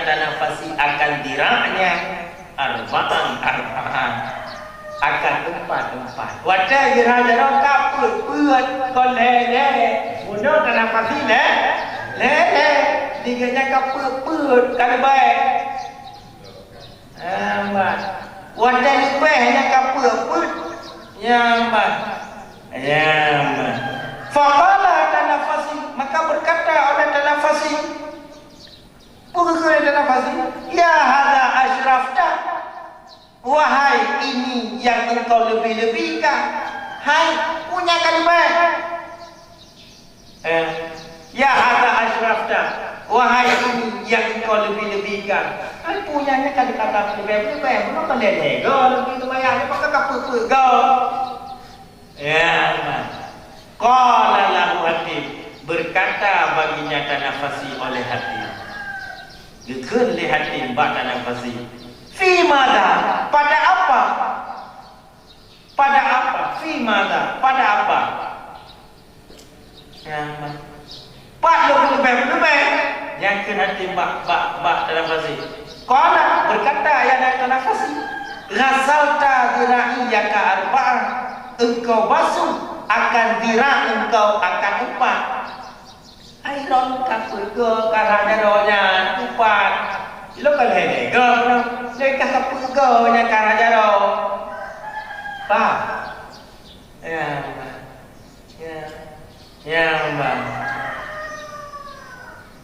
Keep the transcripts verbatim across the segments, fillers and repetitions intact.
tanafasi akan diraknya, arba'an, arba'an, akan empat-empat. Watèe geura jaroe ka peuet-peuet, kon lhèe-lhèe. Bunoe tanafasi lhèe-lhèe. Di geuh nyan ka peuet-peuet, ka leubèh. Nyan ban. Watèe leubèh nyan ka peuet-peuet. Nyan ban. Nyan ban. Faqala tanafasi, maka berkata oleh tanafasi. Peue geukheun tanafasi? Ya hadza asyrafta. Wahai ini yang engkau lebih-lebihkan. Hai, peue nyan ka leubèh. Eh, ya hadza asyrafta. Wahai ini yang engkau lebih-lebihkan. Hai, peue nyan ka dikata leubèh-leubèh. Bunoe ka lhèe-lhèe goe, leubèh seumayang nyan, pakon ka peuet-peuet goe. Ya, qala lahu Hatim, berkata baginya tanafasi oleh Hatim. Geukheun lé Hatim bak tanafasi, "Fi madza? Pada apa? Pada apa? Fi madza? Pada apa?" Ya, Mak. Pat lôn leubèh-leubèh, nyang kheun Hatim bak, bak, bak tanafasi. Qala, berkata ya tanafasi, "Ghasalta dzira'i yaka arba'ah." Engkau basuh akan zira' engkau akan empat. Ai lôn ka peuet goe ka rhah jaroe nyan, empat. Ilôn ka lhèe-lhèe goe, lôn ka peuet goe nyan ka rhah jaroe. Paham? Ya, Mak. Ya. Nyan ban.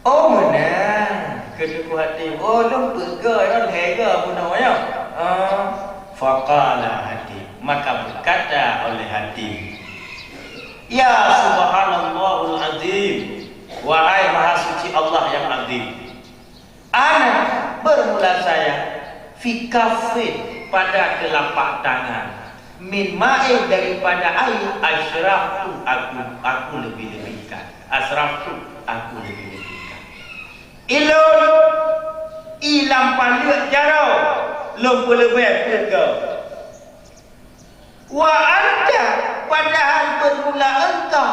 Oh, meunan. Kheun Teungku Hatim, "Oh, lôn peuet goe, lôn lhèe goe bunoe nyoe." Ah, faqala Hatim, maka berkata oleh Hatim, "Ya subhanallahul azim, wahai Maha Suci Allah yang azim." Ana, bermula saya, fi kaffin, pada telapak tangan, min ma'in, daripada air, asyraftu, aku, aku lebih-lebihkan. Asyraftu, aku lebih-lebihkan. Ilôn, i lam paleuet jaroe, lôn peuleubèh peuet goe. Wa anta, padahal bermula engkau,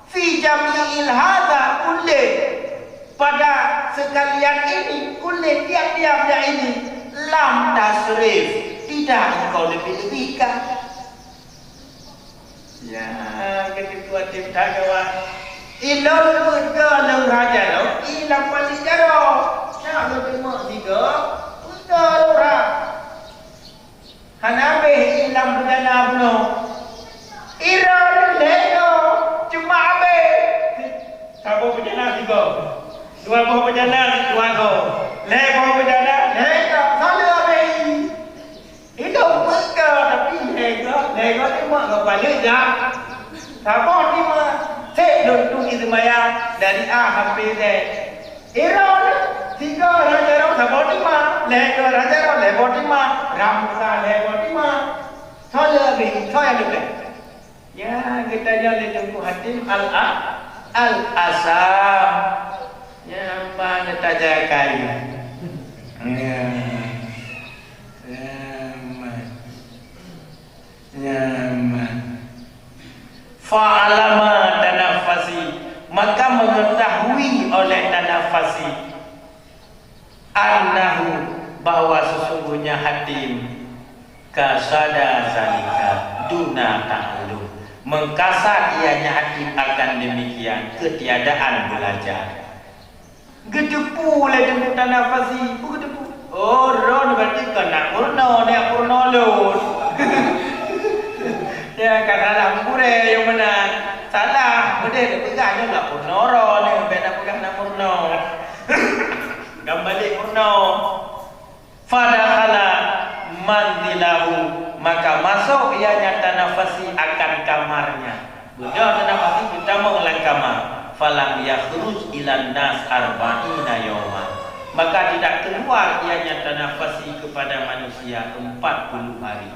fi jami'il hadza kullih, pada sekalian ini, kullih, tiap-tiapnya ini, lam tasyrif, tidak engkau lebih-lebihkan. Ya, keutika Hatim that gawat. Ilôn peuet goe lôn rhah jaroe, i lam paleuet jaroe. Nyak lôn teurimong sigoe, peuet goe lôn rhah. Hana abéh i lam beujana bunoe. Ilôn lhèe goe, cuma abéh. Saboh beujana sigoe. Dua boh beujana dua goe. Lhèe boh beujana lhèe goe. Salah abéh. Ilôn peuet goe, tapi lhèe goe, lhèe goe teuma goe paleuet jak. Saboh teuma, sép lôn tueng i seumayang dari A sampai Z. Ilôn, sigoe rhah jaroe saboh teuma, lhèe goe rhah jaroe lhèe boh teuma, rhah muka lhèe boh teuma. Soe le abéh, soe nyang leubèh? Ya, geutanyoe lé Teungku Hatim Al-, Al-Asam. Ya, ban geutanyoe kai. Ya. Ya, ban. Nyan. Fa'alama tanafasi, maka mengetahui oleh tanafasi, annahu, bahwa sesungguhnya Hatim, kasada zalika duna ta'allum, mengkasad ianya Hatim akan demikian ketiadaan belajar. Geuteupeue lé Teungku Tanafasi, peue geuteupeue? Oh, droeneuh berarti kon na peurunoe, na peurunoe lôn. Ya, ka salah meugurèe nyang meunan. Salah, meudeh neupeugah nyoe na peurunoe droeneuh, bèk na peugah na peurunoe. Gam balek peurunoe. Fadakhala manzilahu, maka masuk ianya Tanafasi akan kamarnya. Beudôh Tanafasi geutamong lam kama. Falam yakhruj ilan nas arba'ina yauman. Maka tidak keluar ianya Tanafasi kepada manusia empat puluh hari.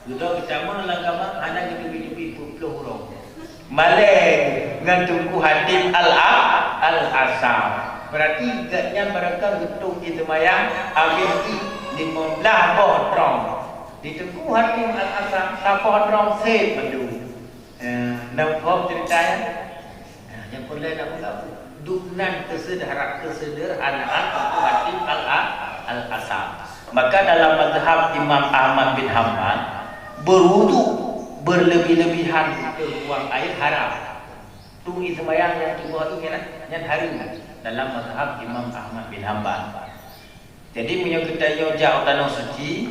Beudôh geutamong lam kama, hana geuteubiet-teubiet peuet ploh uroe. Malèe ngon Teungku Hatim Al-, Al-Asam. Berarti gobnyan barangkali geutueng jiseumayang habéh jih limong blaih boh trong. Di Teungku Hatim Al-Asam saboh trong sép mandum. Eh, na phom ceurita nyan? Nah, nyang peureulèe na peugah, dum nan keuseudah-, keuseuderhanaan Teungku Hatim Al-, Maka dalam mazhab Imam Ahmad bin Hambal, berwudu berlebih-lebihan terbuang air haram. Tueng ie seumayang nyang tuboh ie nyan, nyan hareuem dalam mazhab Imam Ahmad bin Hambal. Jadi meunyoe geutanyoe jak u tanoh suci,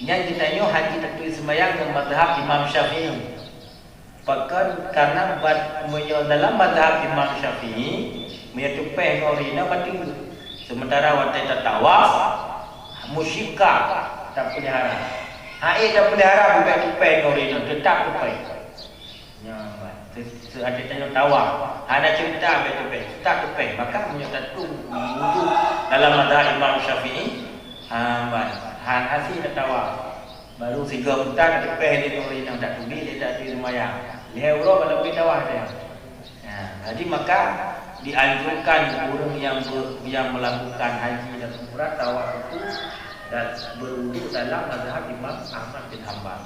nyan geutanyoe hana tatueng ie seumayang ngon mazhab Imam Syafi'i. Pakon? Karena bat-, meunyoe dalam mazhab Imam Syafi'i, meunyoe teupeh ngon ureueng inong bateue. Sementara watée tatawaf, musyrikah tapeulihara. Hana tapeulihara bubek teupeh ngon ureueng inong, teutap teupeh. Nyan, se-, se-, até tanyoe tawaf. Hana cerita bek teupeh, teutap teupeh. Maka meunyoe tatueng wudu dalam mazhab Imam Syafi'i, ha, ban, han hase tatawaf. Baru sigoe buta ka teupeh lé ureueng inong, tatubi lé, tatueng seumayang. Lhée uroe ka leubeh tawaf deh. Nah, jadi maka dianjurkan ureueng yang be-, yang melakukan haji dan umrah tawaf itu dan berwudu dalam mazhab Imam Ahmad bin Hambal.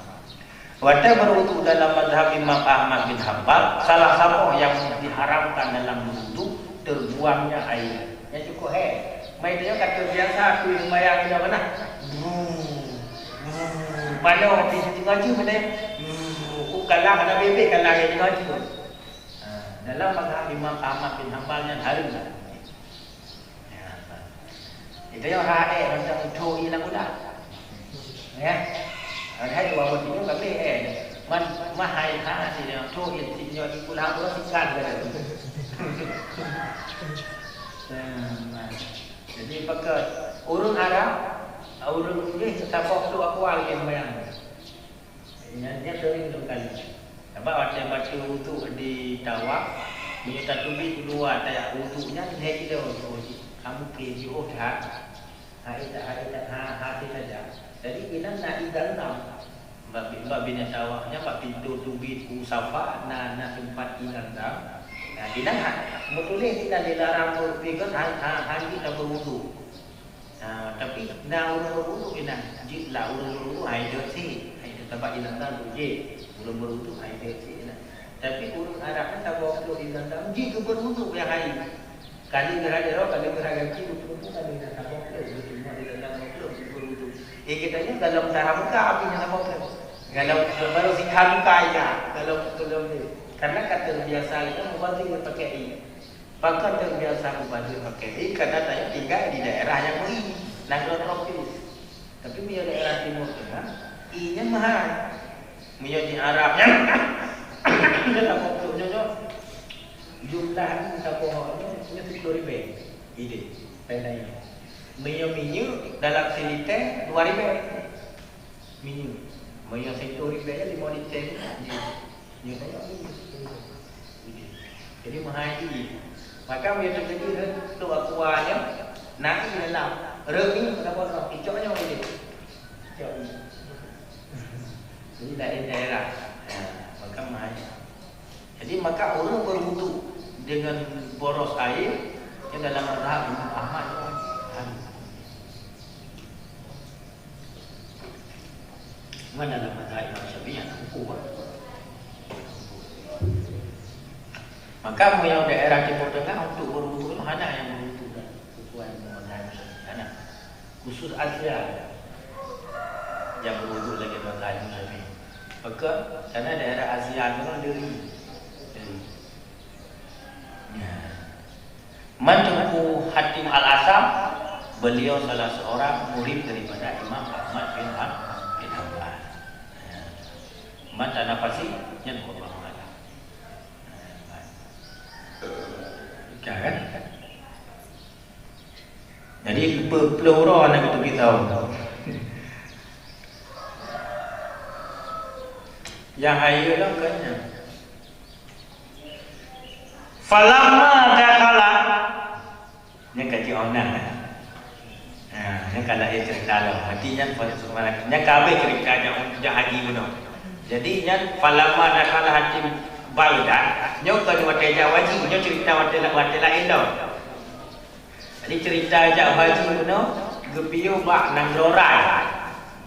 Watée berwudu dalam mazhab Imam Ahmad bin Hambal, salah saboh yang diharamkan dalam berwudu, terbuangnya air. Nyan cukôp hé. Mai tanyoe ka terbiasa tueng seumayang inoe keunan. Bru, bru. Panoh pih singoh jeuem meunan. Bru. Ku kalah hana bebek kalah singoh jeuem. Ha, dalam mazhab Imam Ahmad bin Hambal nyan hareuem. Ya. Itu yang rakyat macam thô ie lam ulah. Ya. Padahai dua buah tiga kami, eh. Man, mahai ha, si yang thô ie, si nyoe di ulah, ulah sikan ke. Nah, jadi pakai ureueng Arab, ureueng Inggris, saboh tu aku lagi seumayang. Nyan, nyan sering lôn kalon. Sabab watée baca wudu di tawaf, meunyoe tateubiet u luwa tajak wudu nyan, lhée kilo jiôh jih. Ka mungken jiôh that, hai that, hai that, ha, ha, hase saja. Jadi, inan na ie Zamzam. Bak, bak binéh tawaf nyan, bak pintoe teubiet u Safa, na, na teumpat ie Zamzam. Nah, inan ha, meutuléh inan dilarang beupigon han, han, han jeuet tabeuwudu. Ah, tapi na ureueng beuruduk inan, jeuet lah ureueng beuruduk, hai deuek sit, hai deuek, sabab inan tan tu jih, ureueng beuruduk, hai deuek sit inan. Tapi ureueng Arab kan saboh plôk inan tan, jih keu beuruduk nyang hai. Kali geura jaroe, kali geura gaki, beutôi-beutôi kali inan saboh plôk, beutôi inan tan saboh plôk, jih beuruduk. Eh, geutanyoe dalam dara muka api nyang saboh plôk. Dalam baru sikhan muka aja, dalam, dalam ni. Karena ka terbiasa lé kan mubazir pakai ie. Pakon terbiasa mubazir pakai ie, karena tanyoe tinggai di daerah nyang meuie, nanggroe tropis. Tapi meunyoe daerah Timur Tengah, ie nyan meuhai. Meunyoe di Arab nyan, dalam waktu nyoe, nyoe, jumlah ie saboh nyoe, nyoe siplôh ribèe. Ideh, pèng na ie. Meunyoe minyeuk dalam silitèe, dua ribèe. Minyeuk. Meunyoe siplôh ribèe, limong liter. Nyoe tanyoe minyeuk. Jadi, meuhai ie. Maka, meunyoe teujadi rhot trok aqua nyoe, na ie dalam. Rhot ie, kenapa rhot? Icok nyoe ie. Icok ie. Jadi, laén daerah. Ha, maka meuhai. Jadi, maka ureueng berwudu dengan boros air, nyan dalam mazhab Imam Ahmad, haram. Mana dalam mazhab Imam Syafi'i yang kukuh, kan? Maka meunyoe daerah Timur Tengah untuk berwudu tu hana yang berwudu dah. Kukuh mazhab Imam Syafi'i, hana. Khusus Asia yang berwudu lagi mazhab Imam Syafi'i. Maka karena daerah Asia tu kan deri. Deri. Ya. Man Teungku Hatim Al-Asam, beliau salah seorang murid daripada Imam Ahmad bin Ham-, bin Hanbal. Ya. Man Tanafasi, nyan wallahu a'lam. Ya, kan? Jadi, pe-, peuleuh uroe hana geuteubiet sahoe. Nyang hayeue lom kon nyan. Falamma dakhala. Nyan ka jiôh na. Ha, nyan ka laén cerita lom. Berarti nyan pada seumara. Nyan ka habéh cerita nyang, nyang haji bunoe. Jadi nyan falamma dakhala Hatim Baghdad, nyoe kon watèe jak haji, nyoe cerita watèe la-, watèe laén lom. Jadi cerita jak haji bunoe geupiôh bak nanggroe Rai.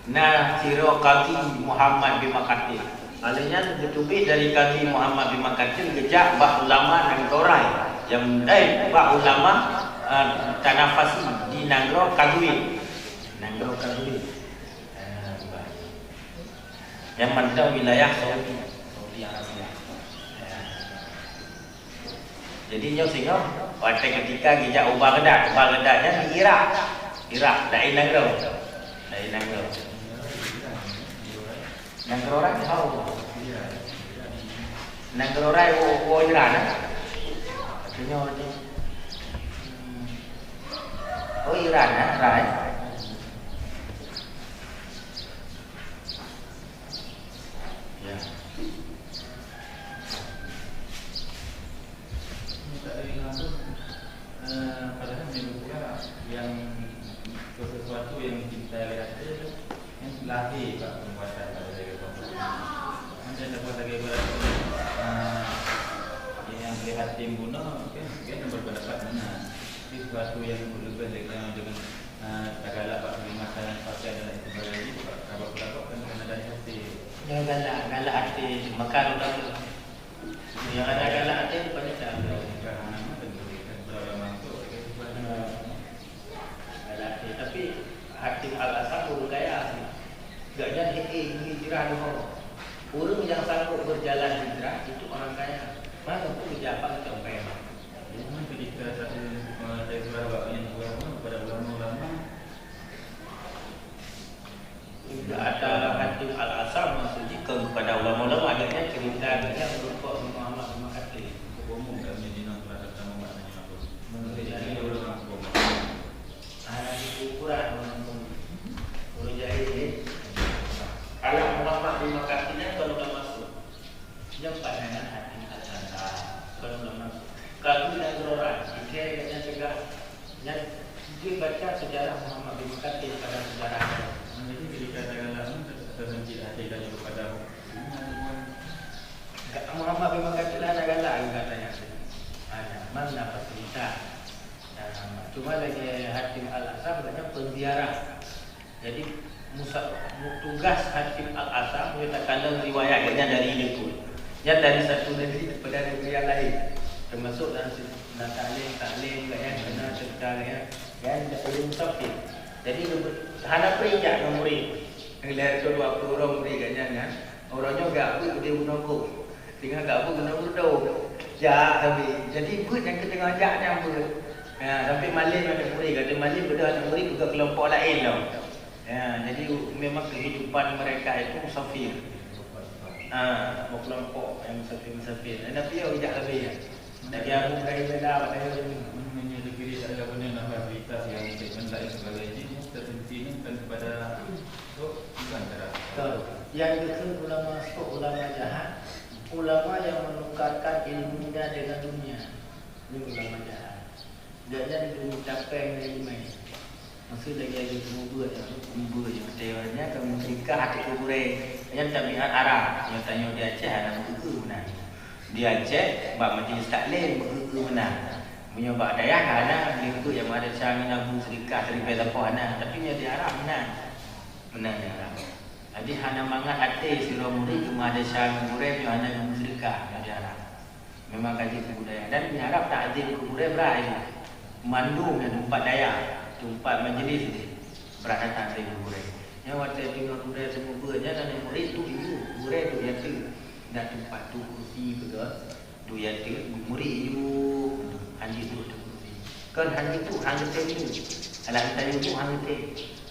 Na sidroe Qadhi Muhammad bin Maqatil. Lheueh nyan geuteubiet dari Qadhi Muhammad bin Maqatil geujak bak ulama nanggroe Rai. Nyang, eh, bak ulama, eh, Tanafasi di nanggroe Qazwin. Nanggroe Katolik. Ah, Yaman tu wilayah Saudi, Saudi Arabia. Ah. Jadi nyoe singoh, watèe ketika geujak u Baghdad, Baghdad nyan di Irak. Irak, laén nanggroe. Laén nanggroe. Nanggroe Irak, oh. Nanggroe Irak, oh, oh, Iran, eh? Nyoe, nyoe. Oh, Iran, eh, Irak, eh? Ya. Ini tak ada yang ngandung, eh, padahal menyebut pula yang sesuatu yang dicintai oleh hati itu yang lahir bak perbuatan pada diri orang. Macam dapat lagi ibarat, eh, yang oleh hati bunuh, kan, kan berpendapat mana? Tapi sesuatu yang lebih dengan, dengan, eh, tagalak bak kelimatan pakaian dan lain sebagainya, bak kabak-kabak kan bukan ada hati. Yang galak, galak hati, maka orang Yang ada galak hati bukan Islam. Galak hati. Tapi Hatim Al-Asam ureueng kaya. Gobnyan hei hijrah leuhô. Ureueng nyang sanggup berjalan hijrah itu orang kaya. Mana pun kerja apa kita bayar. Jadi, ketika satu, eh, dari surah bak yang dua, kepada ulama-ulama, Ada Hatim Al-Asam maksud jih kon kepada ulama-ulama, akhirnya cerita dia merupakan Muhammad bin Makatil. Cukup umum dah punya dinah terhadap nama maknanya apa. Menurut dia, dia orang cukup umum. Hana diukuran orang pun. Ureueng jahil ni. Kalau Muhammad bin Makatil ni kalau dah masuk. Nyoe pandangan Hatim Al-Asam. Kalau dah masuk. Kalau dah orang, kita yang cegah Nyan, jeuet baca sejarah Muhammad bin Makatil pada sejarah nyan. Jadi, ketika ada galak nyan, ter-, terhenti hati dan lupa tahu. Ga-, Muhammad bin Makatil hana galak lagèe gata nyan. Hana, memang na fasilitas. Nah, cuma lagèe Hatim Al-Asam, gobnyan penziarah. Jadi, musa-, mu-, tugas Hatim Al-Asam, nyoe takalon riwayat gobnyan dari Ileupôt. Nyan dari satu negeri kepada negeri yang lain. Termasuk dalam se-, dalam taklim, taklim, kan, kena cerita, kan, kan, ureueng musafir. Jadi, leubeh, hana peue jak ngon murit. Lhèe reutôh dua ploh droe murit gobnyan, kan. Uroe nyoe geubeuet udeb bunoe gop. Teungoh geubeuet bunoe gop. Jak sabe. Jadi, beuet nyang keuteungoh jak nyan beuet. Ya, sampai malem aneuk murit, kata malem beudôh aneuk murit peugah keulompok laén lom. Ya, jadi memang kehidupan mereka itu musafir. Ah, berkelompok yang musafir-musafir. Dan Nabi ya ujak lebih ya. Nabi Abu Hurairah dah, pada hari ini. Namanya negeri tak ada punya nama berita yang mungkin lain sebagainya, terhenti ini bukan kepada, oh, bukan cara. Betul. Yang itu ulama su, ulama jahat, ulama yang menukarkan ilmunya dengan dunia. Ini ulama jahat. Gobnyan geumita péng lé iéleumé. Maksud lagèe lagèe seumeubeuet, seumeubeuet nyang teuh nyan ka meuseudekah ateueh kuburan. Nyan tabiat Arab, nyang tanyoe di Aceh hana meukeue meunan. Di Aceh, bak majelis taklim meukeue meunan. Meunyoe bak dayah hana, lingkup nyang meuadab sya ngon Abu seudekah siribèe sapoh hana, tapi nyoe di Arab meunan. Meunan di Arab. Jadi hana mangat até sidroe murit meuadab sya ngon gurèe meunyoe hana geumeuseudekah nyoe di Arab. Memang ka jeuet keu budaya. Dan di Arab takzim keu gurèe brat ilèe. Mandum nyan teumpat dayah, teumpat majelis deh. Brat that takzim keu gurèe. Nyan watèe teungoh gurèe seumeubeuet nyan aneuk murit duek ibu, gurèe duek i ateueh. Dan teumpat duek kursi peugah, duek i ateueh, murit ibu. Hana jeuet duek ateueh kursi. Kon hana jeuet duek, hana geutem ibu. Alah geutem ibu, hana geutem.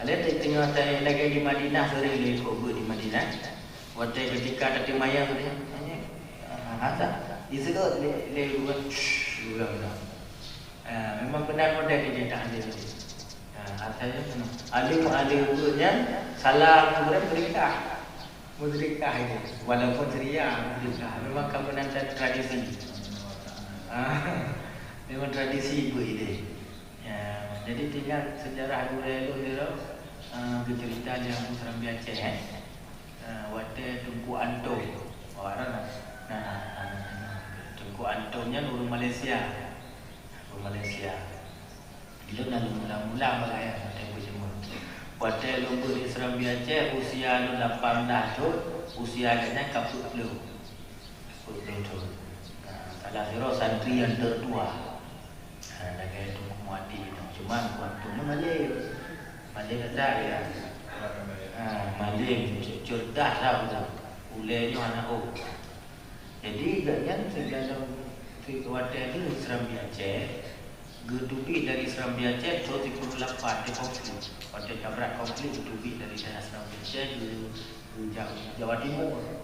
Alah teungoh lagèe di Madinah, sering lé ikot beuet di Madinah. Watèe ketika tateumanyong tadi, tanya, ah, hata, diseugot lé, lé gurèe, shh, gurèe bilang. Ah, memang benar model dia tak ada tadi. Ah, hata nyan, alim, alim tu nyan, salah gurèe meuseudekah. Meuseudekah itu, walaupun ceria, meuseudekah. Memang ka meunan tradisi. Ah, memang tradisi ibu ini. Ya, jadi tinggal sejarah gurèe tu, ah, geucerita di Abu Serambi Aceh, eh. Ah, watèe Teungku Antom. Oh, ada lah. Nah, nah, nah, nah. Teungku Antom nyan ureueng Malaysia. Ureueng Malaysia. Lôn na lôn mula-mula bak ayah watèe beujeumeur. Watèe lôn beuet di Serambi Aceh, usia lôn lapan blah thôn, usia gobnyan ka peuet ploh. Peuet ploh thôn. Nah, salah sidroe santri nyang tertua. Nah, lagèe Teungku Muhadi nyoe. Cuma Teungku Antom nyoe malèe. Malem that ya. Ha, malem, cerdas lah tu. Ulèe nyoe hana oh. Jadi gobnyan sigohlom, si watèe lheueh Serambi Aceh, geuteubiet dari Serambi Aceh thôn sikureueng lapan di konflik. Watèe tabrak konflik geuteubiet dari dayah Serambi Aceh geu-, geu-, Jawa Timur.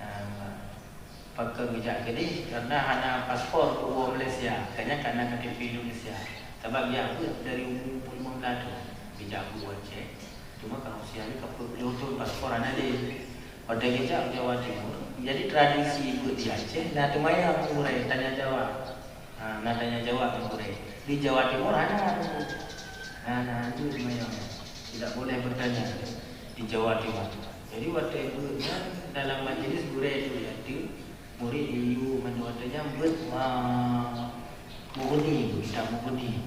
Ha, Pakon geujak keudeh? Karena hana paspor keu woe Malaysia, gobnyan ka na K T P Indonesia. Sabab geujak beuet dari umu peuet limong blaih thôn, geujak beuet u Aceh. Cuma ka usia jih ka peuet ploh thôn, paspor hana lé. Watèe geujak u Jawa Timur, jadi tradisi beuet di Aceh na teumayang gurèe, tanyong jawab. Ha, na tanyong jawab ngon gurèe. Di Jawa Timur hana. Hana, hana teumayang. Tidak boleh bertanya di Jawa Timur. Jadi watèe beuet nyan dalam majlis gurèe tu ya tu, murit yue mandum watèe nyan beuet ma-, Mughni, kitab Mughni.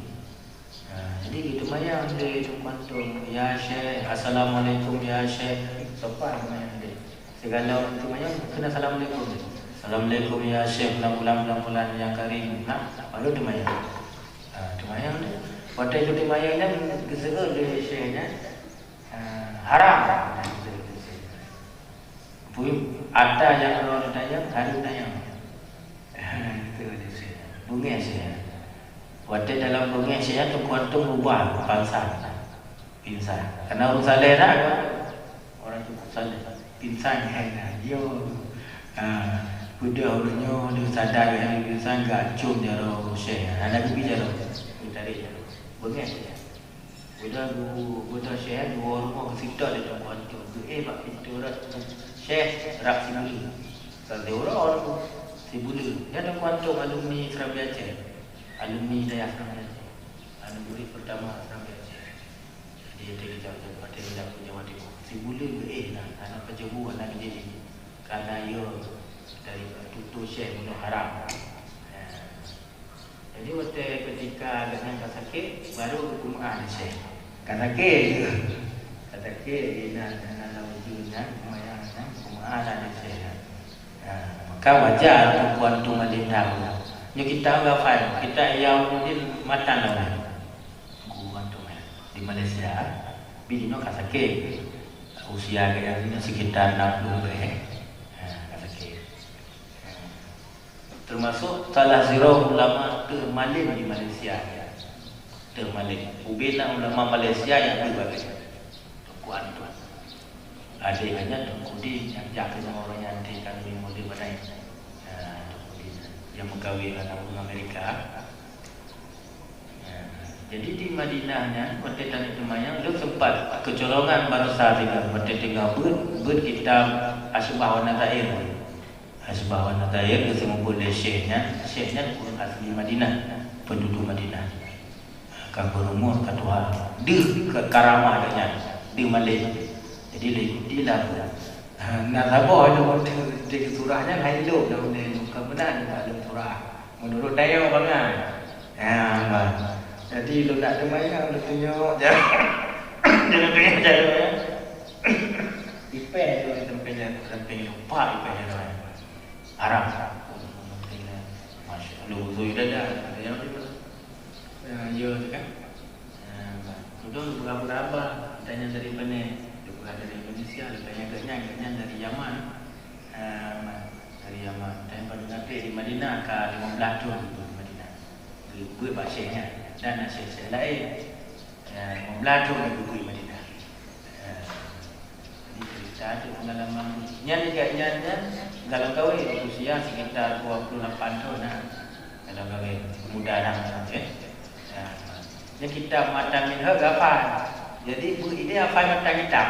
Ha, jadi geuteumayang lé Teungku Antom, "Ya Syekh, assalamualaikum ya Syekh." Sopan teumayang lé. Sigohlom teumayang kheun assalamualaikum. "Assalamualaikum ya Syekh, bulan-bulan, bulan-bulan yang karim." Nah, baru teumayang. Ha, teumayang lé. Watèe geuteumayang nyan geuseuôt lé Syekh nyan, ha, haram. Pui, ata nyang droe tanyong, hareuem tanyong. Itu dia saya. Beungéh saya. Watèe dalam beungéh saya, Teungku Antom rubah, pingsan. Pingsan. Karena ureueng saleh dah, kan? Orang tu saleh. Pingsan, kan? Yo. Ha, peudeuh ureueng nyoe, dia sadar, kan? Pingsan, gacung jaroe Syekh. Hana geubi jaroe. Geutarek jaroe. Beungéh saya. Beudôh guru, beudôh Syekh, dua rumoh geuseutôt lé Teungku Antom. Geuéh bak pintoe rot Syekh rab sibuleuen. Ka lhèe uroe Sibuleuen. Nyan Teungku Antom alumni Serambi Aceh. Alumni dayah Serambi Aceh. Anu murit pertama Serambi Aceh. Jadi, dia jadi jauh-jauh, dia jadi jauh Jawa Timur. Sibuleuen geuéh na, hana pajoh bu, hana geujadi. Karena yo dari tutoe Syekh bunoe haram. Ya. Jadi, watèe ketika gobnyan ka sakét, baru geupeumaáh lé Syekh. Ka sakét, ka sakét, inan, inan lam ujeuen nyan, peumayang nyan, geupeumaáh lé Syekh nyan. Ha, maka wajar Teungku Antom malem tahu. Nyoe kitab hafai, kitab Ihya Ulumuddin matan lom. Teungku Antom, ya, di Malaysia, tapi jinoe ka sakét. Usia gobnyan nyoe sekitar enam puluh lebih. Ha, ka sakét. Ha. Termasuk salah sidroe ulama teumalem di Malaysia. Teumalem. Ubena ulama Malaysia nyang teumalem. Teungku Antom. Adék gobnyan Teungku Din nyang jak keunoe, ureueng nyan teuka ngon Maulid Badai. Ya, Teungku Din. Nyang meukawen ngon ureueng Amerika. Ya. Jadi di Madinah nyan, watèe taneuk teumayang, lôn sempat keucolongan baroesa sigoe, watèe teungoh beuet, beuet kitab Asyibah wan Nadzair. Asyibah wan Nadzair geuseumeubeuet lé Syekh nyan, Syekh nyan ureueng asli Madinah, penduduk Madinah. Ka beurumur ka tuha, deuh ka-, karamah gobnyan, deuh malem. Jadi lé gutilah. Ha, na saboh lôn teu-, teu-, surah nyan hai lôn, lôn lé lôn ka meunan lôn surah. Meunurot tanyoe bangai. Ha, bah. Jadi lôn nak teumayang, lôn tunyok je. Lôn tunyok je, ya. Ipèh tu sampéng nyan, sampéng lupa ipèh nyan. Haram. Masya Allah, uzui dada. Ya, ya, tu kan? Ah, udon berapa-berapa. Tanya dari mana? Dia bukan dari Indonesia, dia tanya gobnyan, gobnyan dari Yaman. Ah, dari Yaman. Tanya pada Nabi di Madinah, ka lima belas tahun di Madinah. Di, di Syekh nyan. Dan Syekh-Syekh lain. Ya, lima belas tahun di Madinah. Ya. Jadi cerita tu pengalaman. Nyan juga nyan, nyan, galak kawin usia sekitar dua puluh lapan tahun, nah. Galak kawin, muda nah, okey. Ya. Nyan kitab Matan Minhaj hafal. Jadi, bu ini hafal matan kitab.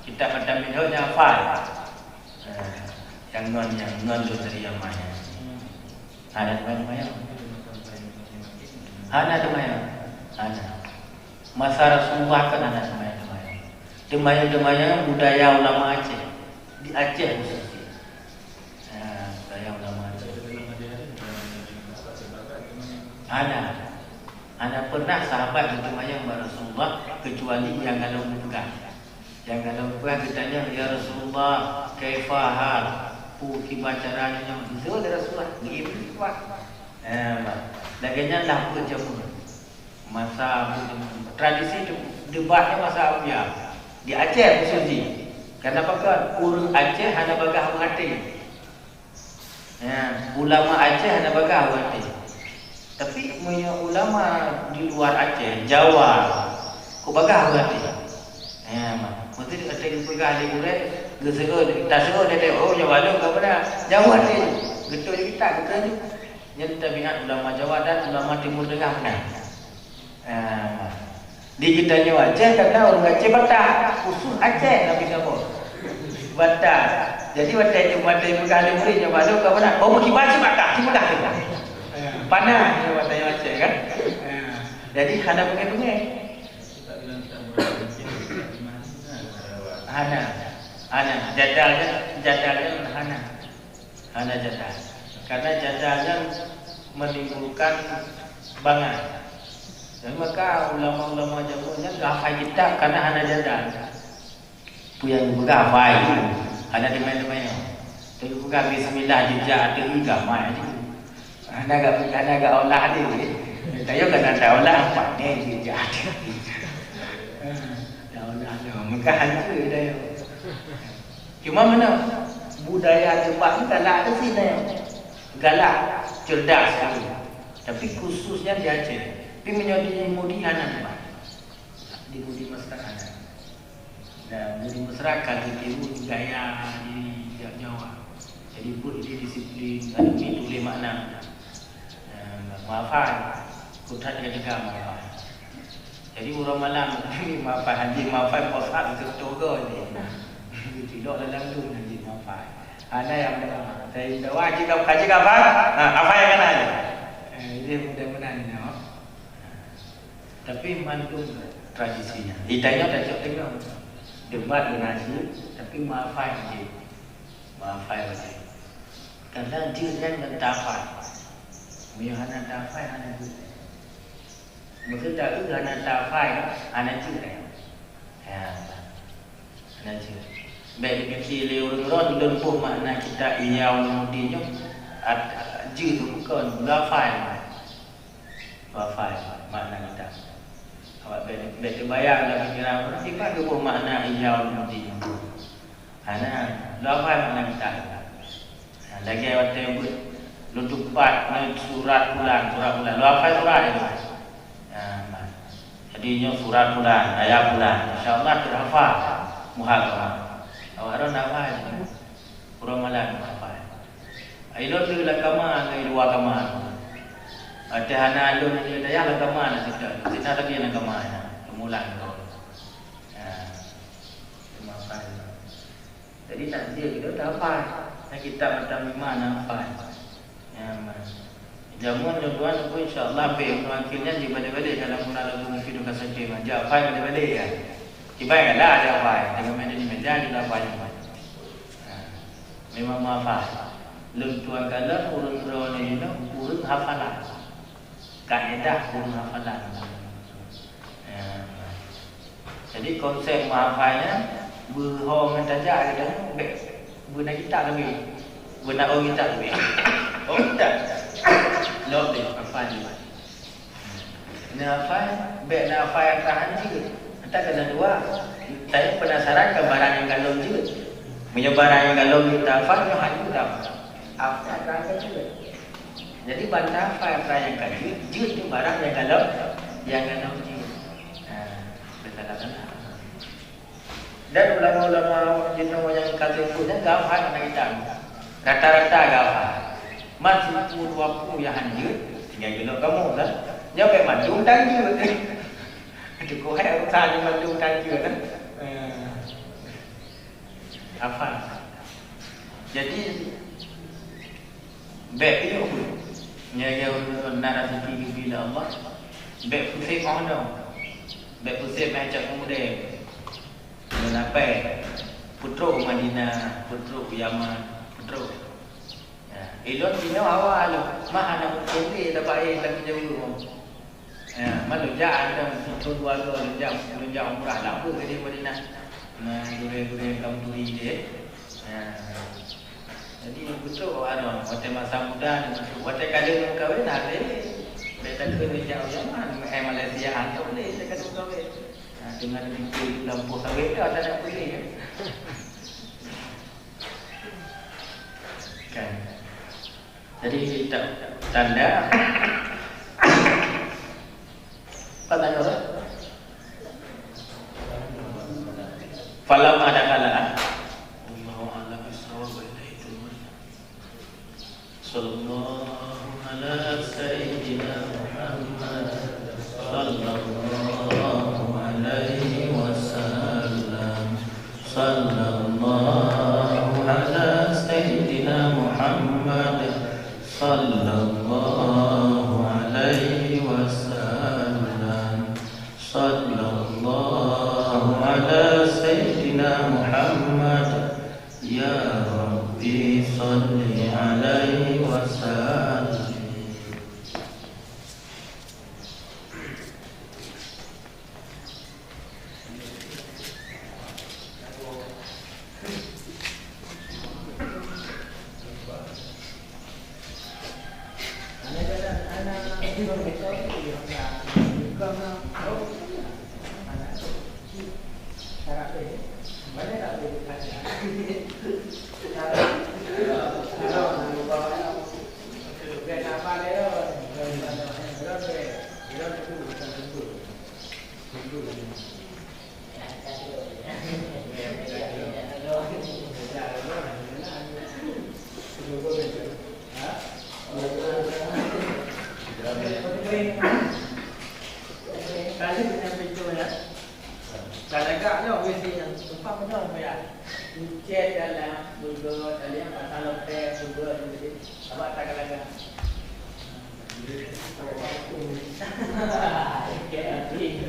Kitab Matan Minhaj nyan hafal. Ya. Yang non, yang non tu dari Yaman. Hana teumayang. Hana teumayang. Hana. Masa Rasulullah kan hana teumayang-teumayang. Teumayang-teumayang budaya ulama Aceh. Di Aceh khususnya. Ha, budaya ulama Aceh. Hana. Hana pernah sahabat geuteumayang bak Rasulullah kecuali nyang galak geupeugah. Nyang galak geupeugah geutanyong, "Ya Rasulullah, kaifa hal? Peue kiban cara nyoe?" Geujaweueb lé Rasulullah, "Ngieng kuat." Eh, bah. Lagèe nyan lah buet jameun. Masa buet jameun. Tradisi tu. Debat nyoe masa Abuya. Di Aceh khusus jih. Karena pakon? Ureuëng Aceh hana bagah u até. Ya, ulama Aceh hana bagah u até. Tapi meunyoe ulama di luar Aceh, Jawa, kok bagah u até. Ya, meusti até geupeugah lé gurée, geuseuôt, taseuôt lé, oh, Jawa lôn ka beuna. Jawa até. Geutôi kita, geutôi. Nyan tabiat ulama Jawa dan ulama Timur Tengah meunan. Ah, di geutanyoe Aceh, karena ureuëng Aceh Batak, khusus Aceh Nabi Gabor. Batak. Jadi watée Jumat teupeugah lé murit nyoe baru ka meunan, oh, meukiban si Batak, si Batak. Panas nyoe watée Aceh kan. Jadi hana beungéh-beungéh. Hana. Hana. Jadal kan, jadal kan hana. Hana jadal. Karena jadal nyan menimbulkan bangai. Dan maka ulama-ulama jameun nyan geuhafai kitab karena hana jadal. Peue nyang geupeugah hafai, hana dimain-main. Tapi geupeugah bismillah jijak ateueh ié gamai. Hana gak, hana gak olah deh. Tayo kan ada olah apa ni jijak ateueh ié. Dah olah dah. Maka hana dia. Cuma mana budaya debat ni galak ada sih, galak, cerdas sekali. Tapi khususnya di Aceh. Tapi meunyoe di Mudi hana debat. Di Mudi Mesra hana. Dan Mudi Mesra ka geutiru gaya di Jawa. Jadi buet di disiplin, ada tulis makna. Eh, maafai, kuthat ketika maafai. Jadi uroe malam, maafai, haji maafai, posat itu togo ini. Tidak dalam tu haji maafai. Ada yang dah, saya dah wajib kau kaji kapan? Nah, apa yang kena aja? Eh, ini mudah-mudahan ini, oh. Tapi mandum tradisinya. Ditanya tak cok tengok. Debat dengan haji, tapi maafai haji. Maafai haji. Karena jeuet nyan ngon tafai. Meunyoe hana tafai, hana jeuet. Maksud tak hana tafai, hana jeuet. Ya. Hana jeuet. Bèk dipike lé ureueng droe lôn boh makna kitab Ihya Ulumuddin nyoe. At-, jeuet tu bukon, lafai. Lafai makna kitab. Awak bèk, bèk teubayang lam pikiran ureueng, iban geuboh makna Ihya Ulumuddin nyoe. Hana, lafai makna kitab. Nah, lagèe watèe beuet lôn tupat ngon surat fulan, surat fulan. Lôn hafai surat nyan. Nah, jadi nyoe surat fulan, ayat fulan. Insya Allah teuhafal. Muhal awak. Awak ron hafai. Uroe malam hafai. Ilôn lé lam kama ngon luwa kama. Watèe hana lôn nyoe dayah lam kama na seutôt. Sinan lagèe lam kama na. Mulang droe. Nah, cuma hafai. Jadi takjil kita dah hafai. Nah, kitab mata lima na hafai. Ya, man. Jameun nyoe tuan aku insya Allah bèk meunyoe akhirnya di balè-balè dalam mula lagu mungkin ka sampai manja hafai balè-balè ya. Tiba kan dah ada hafai. Dengan mana ni manja kita hafai. Ha. Memang hafai. Lôn tuan kala ureueng droeneuh nyoe ureueng hafalan. Kaedah ureueng hafalan. Ya. Jadi konsep meuhafai nyan beuho ngon tajak geutanyoe bèk beuna kitab leubeh. Beuna ôn kitab leubeh. Ôn kitab. Lok deh hafai nyoe. Neuhafai, bèk neuhafai atra han jeuet. Atra keuneuk dua. Tanyoe peunasaran keu barang nyang ka lom jeuet. Meunyoe barang nyang ka lom jeuet tahafai, nyoe han jeuet tahafai. Hafai atra han ka jeuet. Jadi ban tahafai atra nyang ka jeuet, jeuet tu barang nyang ka lom, nyang ka lom jeuet. Ha, beutôi-beutôi. Dan ulama-ulama jinoe nyang ka teupeu nyan geuhafai mata kitab. Rata-rata geuhafai. Man siplôh dua ploh nyang han jeuet, tinggai geulok kamoe lah. Nyoe bèk mandum tan jeuet. Teungku hai urusan nyoe mandum tan jeuet, eh. Eh, hafai. Jadi, Bèk piôh pun. Nyan lagèe ureueng na raseuki geubri lé Allah. Bèk pusép meunoe. Bèk pusép meucok keumudian. Ngon apai. Peutrok u Madinah, peutrok u Yaman, peutrok. Ya, ilôn jinoe awai lom. Mah hana mungken lé tabaé lam jauh. Ya, man lôn jak, ada thôn dua lôn jak, lôn jak umrah, lam peue keudéh Madinah. Nah, gurèe-gurèe kaum turi deh. Ya. Jadi, beutôi awak nyoe, watèe masa muda ni beutôi. Watèe ka lheueh meukawen, hana lé. Bèk takheun jak u Yaman, eh, Malaysia, hana lé, watèe ka lheueh meukawen. Nah, Dengan dipilih lampu sawit tu ada nak pilih, kan? Kan? Jadi, ta-, tanda. Apa tanda tu? Falamma dakhala. Allahu a'lam bissawab, wa ilaihi turja'un. Sallallahu ala sayyidina Muhammad. Sallallahu alaihi wasallam. Sallallahu ala sayyidina Muhammad. Sallallahu alaihi wasallam. Sallallahu ala sayyidina Muhammad. Ya Rabbi, salli alaihi wasallim. Ka lheueh nyan pintoe nyan. Ka lagak nyoe W C nyan. Tumpang nyoe, ya. Kucét dalam, beugöt, ada yang pasang loteng, beugöt, gitu. Awak tak ka lagak. Oke, nanti.